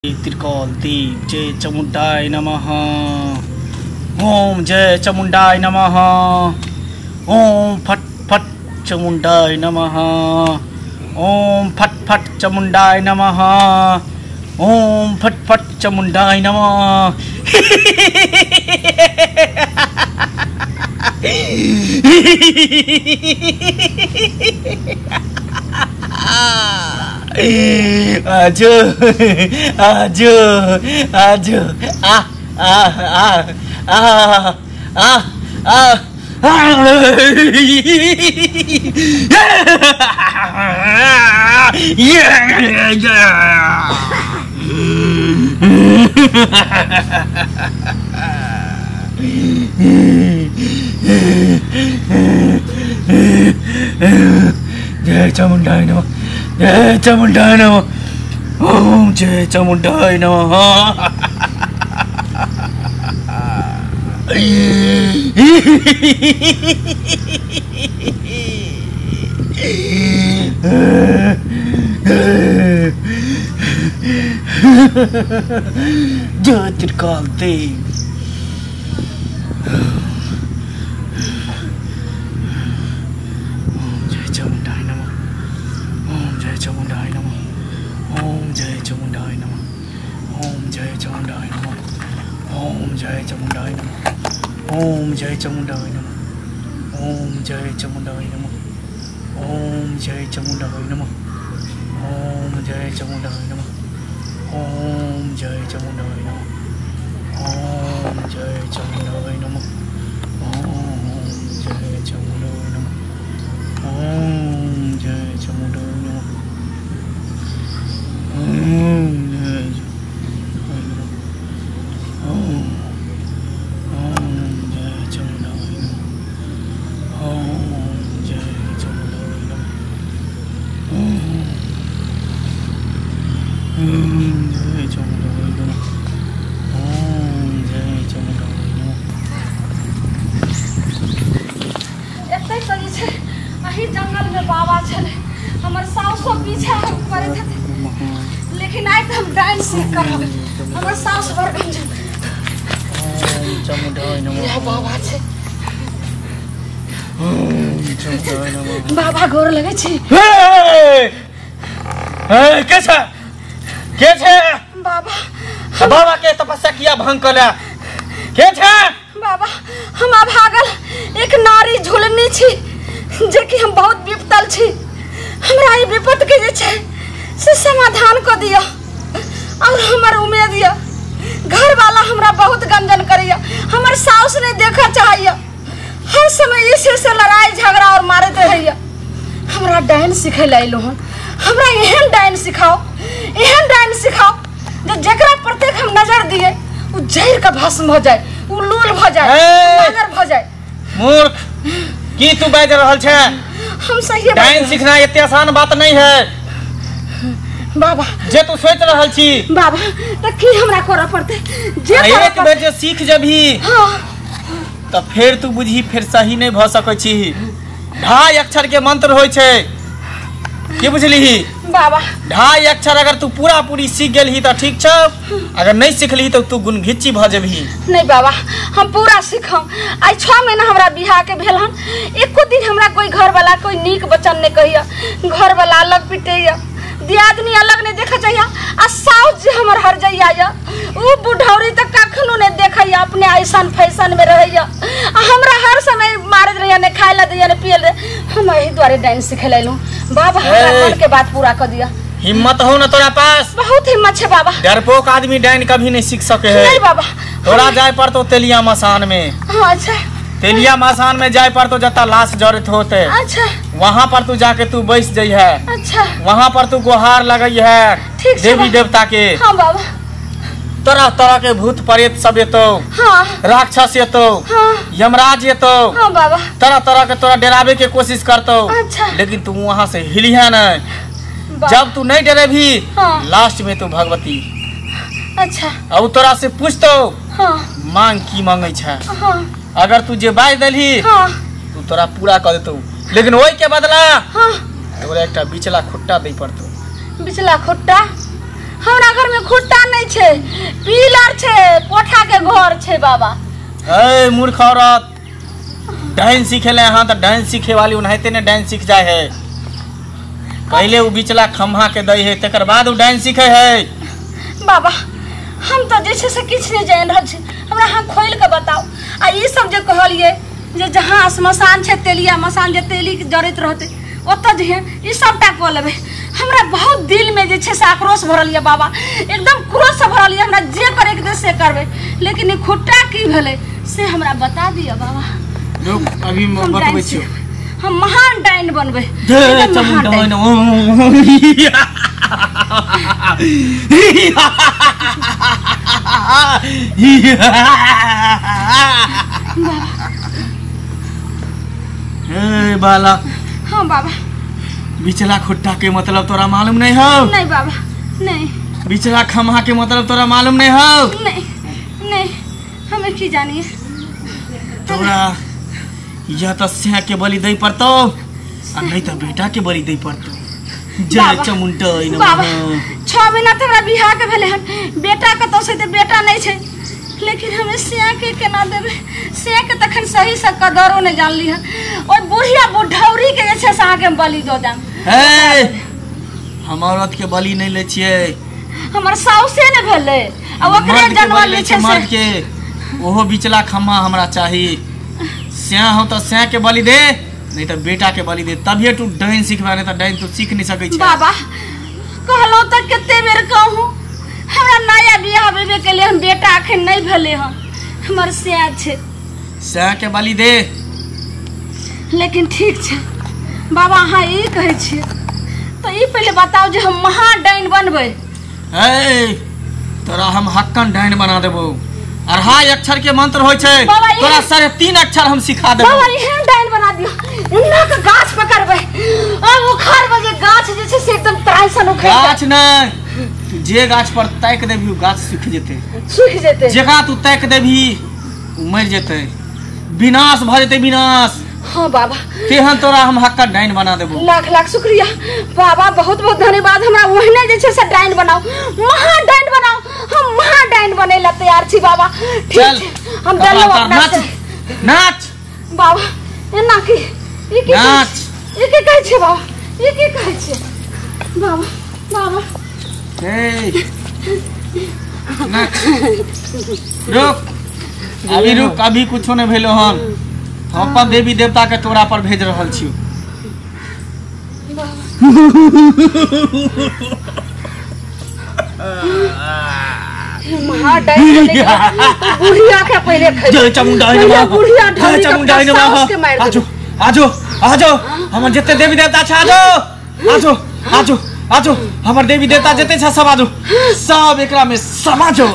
त्रिकाल देव जय चामुंडाय नमः। ओम जय चामुंडाय नमः। ओम फट फट चामुंडाय नमः। ओम फट फट चामुंडाय नमः। ओम फट फट चामुंडाय नमः। आजो आजो आजो आ आ आ आ आ आ जय चामुंडाय नमः। जय चामुंडाय नमः। ओम जय चामुंडाय नमः। जय त्रिकाल देव। ओम जय चामुंडाय नमः। ओम जय चामुंडाय नमः। ओम जय चामुंडाय नमः। ओम जय चामुंडाय नमः। ओम जय चामुंडाय नमः। ओम जय चामुंडाय नमः। ओम जय चामुंडाय नमः। ओम जय चामुंडाय नमः। ओम जय चामुंडाय नमः। ओम जय चामुंडाय नमः। ओम जय चामुंडाय नमः। ओम जय चामुंडाय नमः। ओम जय चामुंडाय नमः। ओम जय चामुंडाय नमः। ओम जय चामुंडाय नमः। ओम जय चामुंडाय नमः। ओम जय चामुंडाय नमः। ओम जय चामुंडाय नमः। एतै तऽ जे छै एही जंगलमे बाबा छलै, हमर साउसो पीछा करैत हेतै, लेकिन आइ तऽ हम डाइन सीख कऽ रहबै। हमर साउस बड़ गंजन। ओम चामुंडाय नमः। इएह बाबा छै। ओम चामुंडाय नमः। बाबा गोर लगै छी। हे के छै? के छै? बाबा बाबा के तपस्या किया भंग कऽ ले? के छै? बाबा हम अभागल एक नारी झुलनी छी, जेकि हम बहुत विपतल छी। हमरा ई विपत के जे छै से समाधान कऽ दिअ और हमर उम्मीद यऽ। घरवाला हमरा बहुत गंजन करैया, हमर साउस नहि देखऽ चाहैया, हर समय इसे से लड़ाई झगड़ा और मारैत रहैया। हमरा डाइन सिखै लए अयलहुँ हन, हमरा एहन डाइन सिखाओ, एहन डाइन सिखाओ जे जेकरा प्रत्येक हम नजर दिए ओ जहर के भस्म भऽ जाए, ओ लोल भऽ जाए, नागर भऽ जाए। मूर्ख की तू बाजि रहल छै? हम सही डाइन सीखना एते आसान बात नहीं है बाबा, जे तू सोच रहल छी। बाबा तऽ की हमरा करऽ पड़तै? जे एक बेर जे सीख जबही हाँ, तऽ फेर तू बुझही फेर सही नहीं भऽ सकै छी। 2.5 अक्षर के मंत्र होइ छै, की बुझलिही बाबा? 2.5 अक्षर अगर तू पूरा पूरी सीख गेलही तऽ ठीक छौ, अगर नहीं सिखलही तऽ तू गुणघिच्ची भऽ जेबही। नहीं बाबा, हम पूरा सीखम। आइ 6 महीना हमरा बियाह के भेल हन, एको दिन हमरा कोई घरवाला कोई नीक वचन नहीं कहिया। घरवाला अलग पिटैया, दियादनी अलग नहीं देखा चाहिए, आ साउस जे हमर हर जइया या उ बुढ़ौरी तक कखनो नहीं देखैया, अपने ऐसन फैशन में रहैया आ हमरा हर समय मारैत रहैया, नहीं खाए ला दैया नहीं पिए ला। हम एही दुआरे डाइन सिखै लए अयलहुँ बाबा, हमरा मन के बात पूरा कर दिया। हिम्मत हो ना तोरा पास? बहुत हिम्मत है बाबा। डरपोक आदमी डाइन कभी नहीं सीख सके है। नहीं बाबा, तोरा जाए पर तो तेलिया मसान में। हाँ अच्छा, तेलिया मसान में जाए पर तो जता लाश जड़ित होते। अच्छा, वहाँ पर तू जाके तू बैस जाइ है। अच्छा, वहाँ पर तू गुहार लगई है देवी देवता के। हाँ बाबा, तरह तरह के भूत प्रेत सब एतो। हाँ, राक्षस एतो। हाँ, यमराज एतो। हाँ बाबा, तरह तरह के तोरा डरावे के कोशिश करतो। अच्छा, लेकिन तू वहाँ से हिलिहा नहीं। जब तू नहीं डरेभी। हाँ, लास्ट में तू भगवती। अच्छा, अब तोरा से पूछतो। हाँ, मांग की मांगे छे? हाँ, अगर तू जे बाज देलही। हाँ, तू तोरा पूरा कर देतौ, लेकिन ओहि के बदला। हाँ, तोरा एकटा बिचला खुट्टा दे पड़तौ। बिचला खुट्टा? हमरा घर में खुट्टा नहीं छे, पिलर छे, कोठा के घर छे बाबा। ए मूर्ख औरत, डाइन सीखेले हां त डाइन सीखे वाली ओनाहिते ने डाइन सीख जाए है। पहले उ बिचला खम्हा के दई है तकर बाद उ डाइन सीखे है। बाबा हम तो जे छै से किछ नहीं जान रहल छी, हमरा अहाँ खोलि के बताओ। आ ई सब जे कहलिए जे जहाँ श्मशान छै तेलिया मसान जे तेली जरैत रहतै ओतऽ जे ई सबटा कऽ लेबै। हमरा बहुत दिल में जे छै से आक्रोश भरल यऽ बाबा, एकदम क्रोध से भरल यऽ, हमरा जे करैके दे से करबै, लेकिन ई खुट्टा की भेलै से हमरा बता दिअ बाबा। रुक अभी हम बतबै छियौ। हम महान डाइन बनबै। ए बाला। हाँ बाबा। बिचला खुट्टा के मतलब तोरा मालूम नहीं हो? नहीं बाबा नहीं। बिचला खम्हा के मतलब तोरा मालूम नहीं हो? नहीं नहीं, हमें की जानिए। तोरा या तो सिंह के बलि दे पड़तो आ नहीं तो बेटा के बलि दे पड़तो। जय चामुंडा बाबा। 6 महीना तो हमरा बियाह के भेले हन, बेटा कतौ से बेटा नहीं छे, लेकिन हमें सिया के केना देबै? सिया के तखन सही से कदरो नहीं जानली हन। ओइ बुढ़िया बुढ़ौरी के जे छै से अहाँ के हम बलि दऽ देम। हे हम औरत के बलि नहीं लै छियै। हमर साउसे ने भेलै आ ओकरे जन्म लै छै मर्द के, ओहो बिचला खम्हा हमरा चाही। स्या हो तो स्या के बलि दे नहीं तो बेटा के बलि दे, तभिए तू डाइन सिखबा, नहीं तो डाइन तू सीख नहीं सकै छै। बाबा कहलहुँ तऽ कते बेर कहूँ, हमरा नया बियाह भेबे के लिए हम बेटा अखन नहीं भेलै हन, हमर स्या छै, स्या के बलि दे। लेकिन ठीक छै बाबा, अहाँ ई कहै छियै तऽ ई पहिले बताउ जे हम महा डाइन बनबै। हे तोरा हम हक्कन डाइन बना देबो। अढ़ाई अक्षर के मंत्र होय छै, तोरा 3.5 अक्षर हम सिखा देबो। बाबा एहन डाइन बना दियौ, एना के गाछ पकड़बै आ उखाड़बै जे गाछ जे छै से एकदम त्राइसन उखड़। गाछ नहि, तू जे गाछ पर ताकि देबही गाछ सूख जेतै। सूख जेतै। जेकरा तू ताकि देबही उ मरि जेतै, विनाश भऽ जेतै, विनाश। हाँ बाबा तेहन तोरा हम हक्का डाइन बना देबो। लाख लाख शुक्रिया बाबा, बहुत बहुत धन्यवाद। हमरा ओहने जे छै से डाइन बनाउ, महा डाइन बनाउ, हम महा डाइन बनै ला तैयार छी बाबा। ठीक छै हम देलहुँ अपना से। नाच बाबा, एना की ई की नाच, ई की कहै छै बाबा, ई की कहै छै बाबा? बाबा ए नाच, रुक अभी, रुक अभी कुछो नहीं भेलो हन। हम अपन देवी देवता के तोरा पर भेज रहल छियौ। बुढ़िया के पहिले खै। जय चामुंडा नमः, बुढ़िया जय चामुंडा नमः। आजो आजो आजो, हमर जते देवी देवता छै आजो आजो आजो आजो, हमर देवी देवता जते छै सब आजो, सब एकरा में समा जो।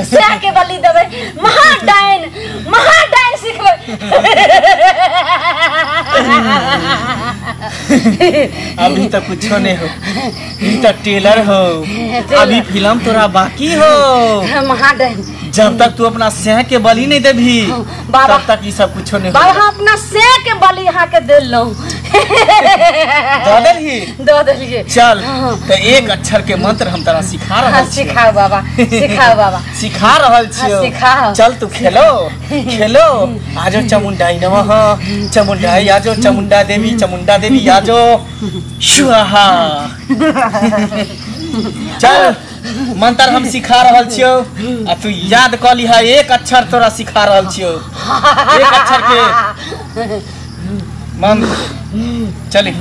स्या के बलि देबै, महा डाइन, महा डाइन सिखबै। अभी तो कुछो नहीं हो, ई तो टेलर हो, अभी फिल्म तोरा बाकी हो। महा डाइन जब तक तू अपना स्या के बलि नहीं देबी तब तक ई सब कुछो नहीं हो। बाबा अपना स्या के बलि यहाँ के देलहुँ। दऽ देलही? दऽ देलियै। चल तो एक अक्षर के मंत्र हम तोरा सिखा रहल छियौ। सिखाओ बाबा, सिखाओ बाबा, सिखा रहल छियौ। सिखाओ। चल तू खेलो खेलो, आजो चामुंडाई नमः, चामुंडाई आजो, चामुंडा देवी, चामुंडा देवी आजो, स्वाहा। चल मंत्र हम सिखा रहल छियौ आ तू याद कऽ लिहा। एक अक्षर तोरा सिखा रहल छियौ, एक अक्षर के। मंत्र चली।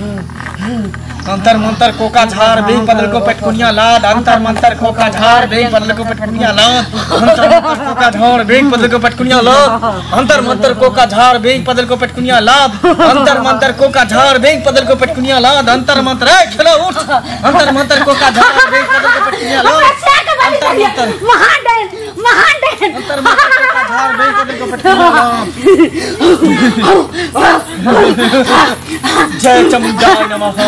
अंतर मंतर कोका झाड़ बेंग बदल को पेटकुनिया लाद। अंतर मंतर कोका झाड़ बेंग बदल को पेटकुनिया लाद। अंतर मंतर कोका झाड़ बेंग बदल को पेटकुनिया लाद। अंतर मंतर कोका झाड़ बेंग बदल को पेटकुनिया लाद। अंतर मंतर कोका झाड़ बेंग बदल को पेटकुनिया लाद। अंतर मंतर ए खेलो उठ। अंतर मंतर कोका झाड़ बेंग बदल को पेटकुनिया लाद। अंतर मंतर महाडाइन महाडाइन अंतर मंतर कोका झाड़ बेंग बदल को पेटकुनिया लाद। जय चामुंडाय नमः।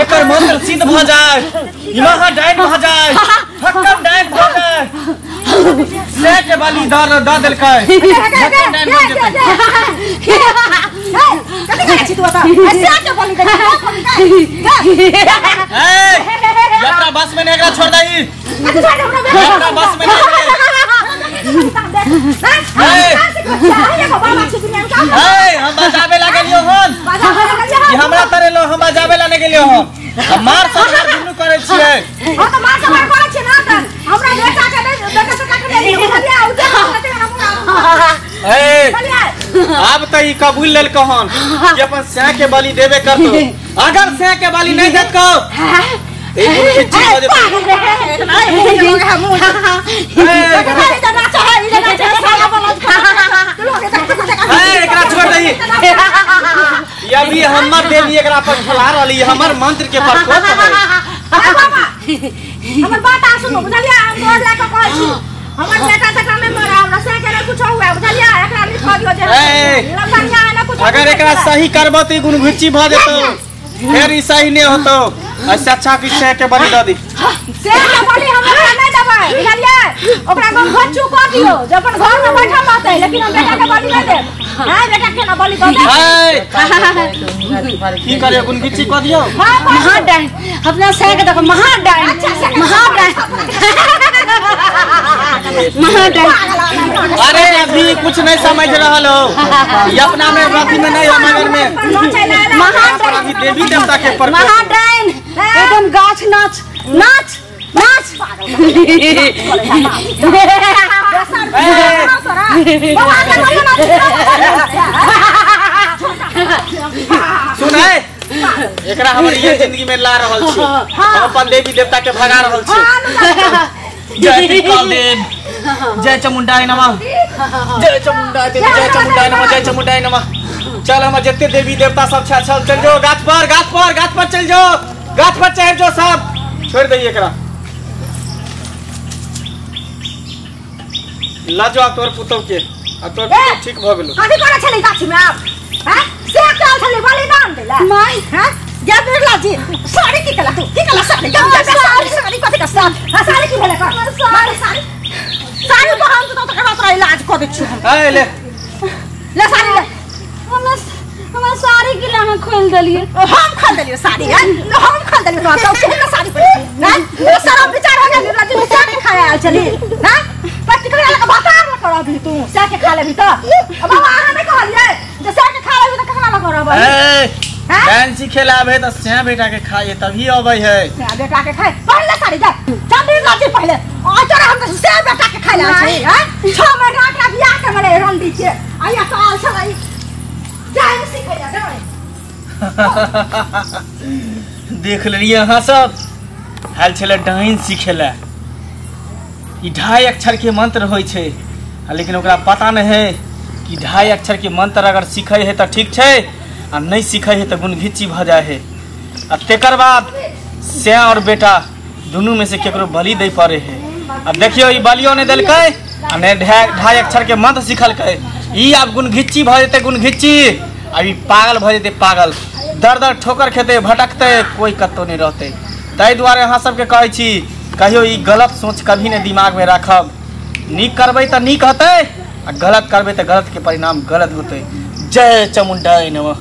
एकर मंत्र सिद्ध भ जाय, ई महाडाइन भ जाय, ठक्कम डाइन भ जाय। से के बलि द देलकै। ठक्कम डाइन भ जेतै। कथि करै छी तू एतऽ? से के बलि दे ए अपना बस में नहीं एकरा छोड़ दही। अपना बस में नहीं। ए हम बजाबे ला गेलियो हन। ई हमरा तरे लो हम बजाबे ला नहीं गेलियो हन। हम मार संहार दुनू करै छियै। हां त मार संहार करै छियै ना त हमरा बेटा के बेटा से काट ले बुझलियै? उ जे ए आब त ई कबूल लेलको हन कि अपन सै के बलि देबे करतो। अगर सै के बलि नहीं देतको ए खिच्ची हो जेतै। एकरा छोड़ दही। ये अभी हमर देवी एकरा पर खेला रहली, हमर मंत्र के प्रकोप है। हमर बात आ सुनो बुझलियै? हम गोर लए के कहै छी हमर बेटा तक में मरा हमरा से के नहीं कुछ हुआ बुझलियै? एकरा लिख दियो जे लफड़िया ना कुछ। अगर एकरा सही करबो त ई गुणघुच्ची भ जेतौ, फेर ई सही नहीं होतौ। ऐसे अच्छा कि से के बलि द दी। से के बलि हम ओकरा नहीं देबै बुझलियै? ओकरा गुणघुच्चू क दियो जे अपन घर में बैठल रहतै, लेकिन हम बेटा के बलि नहीं देब। हां बेटा के ना बलि द दे। की करे गुणघुच्ची क दियो? महाडाइन अपना से के देखो महाडाइन महाडाइन महाडाइन। अरे अभी कुछ नहीं समझ रहल हो। ये अपना में अथी में नहीं है, मगर में महाडाइन देवी देवता के प्रकोप। महाडाइन एकदम गाछ नाच नाच नाच। सुन है एकरा हमर ये जिंदगी में ला रहल छी, हम अपन देवी देवता के भगा रहल छी। जय त्रिकाल देव, जय चामुंडाय नमः, जय चामुंडाय देवी, जय चामुंडाय नमः, जय चामुंडाय नमः। चल हमर जते देवी देवता सब छै चल चल जो गाछ पर, गाछ पर, गाछ पर चल जो, गाछ पर चढ़ जो सब। छोड़ दही एकरा। लाजो तोर पुतौ के, आ तोर पुतौ ठीक भ गेलो। कथि करै छलै गाछ में आब? हैं से काल छलै बलिदान देला माय। हैं जा बिरला जी साड़ी की कला तू की कला साड़ी जा साड़ी साड़ी कथि का साड़ी? हां साड़ी की भेलै कर साड़ी साड़ी साड़ी को हम तो तकरा तोरा इलाज क दै छी हम। ए ले ले साड़ी ले। हमरा साड़ी के लाहा खोल देलिए। हम खोल देलिए साड़ी? हैं हम खोल देलिए तो तो केना साड़ी पहिर हैं? सारा विचार हो गेल बिरला जी साड़ी खाए आयल छली हैं? पटिकला लगा भातार न करबी तू से के खा लेबी त। अब बाबा अहाँ नहीं कहलिए जे से के खा लेबी त ककरा ल करब? ए डांस खेलाबे त से बेटा के खाए तभी अबै है। से बेटा के खाए पहले साड़ी जा चल बिरला जी पहले आ तोरा हम से बेटा के खाए ला छै। हैं 6 महीना एकरा बियाह के मरे रंडी के आया साल छलै जाय सीखे जा जाय। देख लेलिए अहाँ सब आयल छलै डाइन सीखेला। ई 2.5 अक्षर के मंत्र होइ छै, लेकिन ओकरा पता नहीं है कि 2.5 अक्षर के मंत्र अगर सीखे है तो ठीक छै आ नहीं सीखे है तो गुणघिच्ची भ जाए है। आ तेकर बाद से और बेटा दुनू में से केकरो बलि दे पड़े है। अब देखियो ई बलियो नहीं देलकै आ नहीं 2.5 अक्षर के मंत्र सिखलकै। ई आब गुणघिच्ची भ जेतै गुणघिच्ची, आ ई पागल भ जेतै पागल, दर दर ठोकर खेतै भटकतै, कोई कतौ नहीं रहतै। ताहि दुआरे अहाँ सबके कहै छी कहियो ई गलत सोच कभी नहीं दिमाग में राखब। नीक करबै तऽ नीक हेतै आ गलत करबै तऽ गलत के परिणाम गलत होतै। जय चामुंडाय नमः।